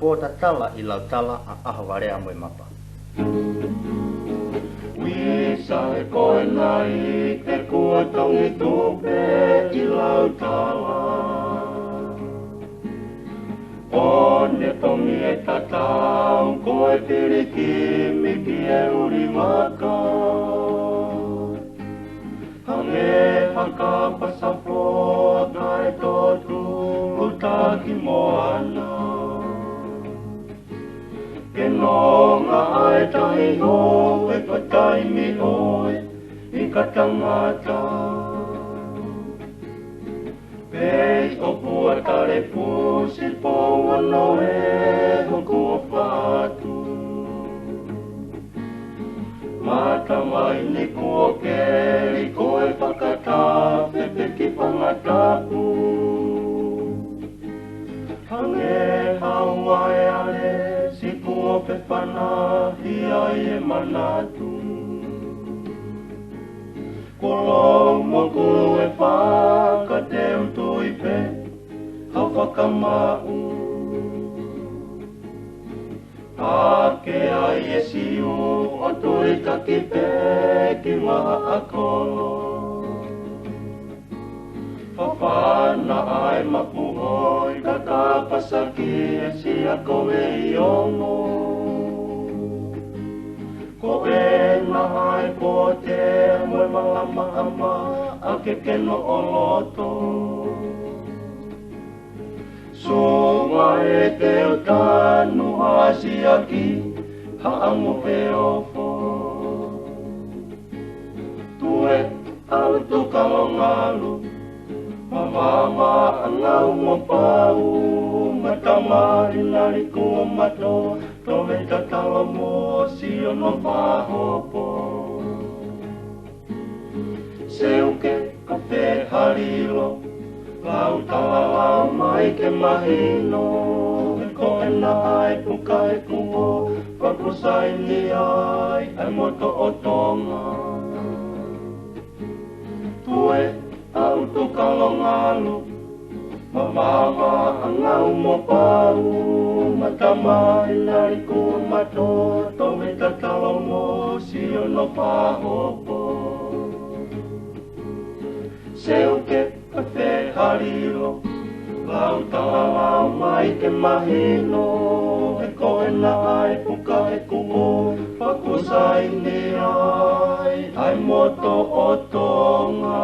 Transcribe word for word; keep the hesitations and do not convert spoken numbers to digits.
Kuo tatala ʻi Lautala ʻa ʻAhovalea mo e mapa. Uisa he ko e nai ke kuo tongi tupe ʻi Lautala. ʻO ne tongi e tatau ko e pilikimi ki e ulimaka. Hangē ha kapa sapo kae totu ʻo taki moana. Ke nonga ai tahi hou e ko taimi ʻoe ʻi ka tangata. Pei ʻoku ʻa tale pusi pou ono e hoku ʻofa atu. Mata mai ni kuo keli ko e fakatafe pe ki fanga tapu. Hangē ha ua e ale si kuo pefana hi ai e manatu. Kuo lou mo kulu e faka te u tui pe ha fakamaʻu. Hake ai e siu ʻo tui taki pe ki maha ʻakolo. Fafana ai mapu ʻoi ka kapasaki e sia ko e iongo. Ko e naha e pote mo e malama ama a ke ke noʻo loto. Suma e te u tanu asiaki ha amo e ofo. Tue au tuka longalu. Mavava ʻa ngau mo pau. Matama i nali kuo mato. Tove tatalo mo si ono fahopo. Seuke ka fehalilo. Lautala lau mai ke mahino. He ko e naha e puka e kuo. Faku saini ai e moto ʻo Tonga. Tue au tuka longalu. Mavava ʻa ngau mo pau. Matama i nali kuo mato. Tove tatalo mo si ono fahopo. Seuke ka fehalilo. Lautala lau mai ke mahino. He ko e naha e puka e kuo. Faku saini ai e moto ʻo Tonga.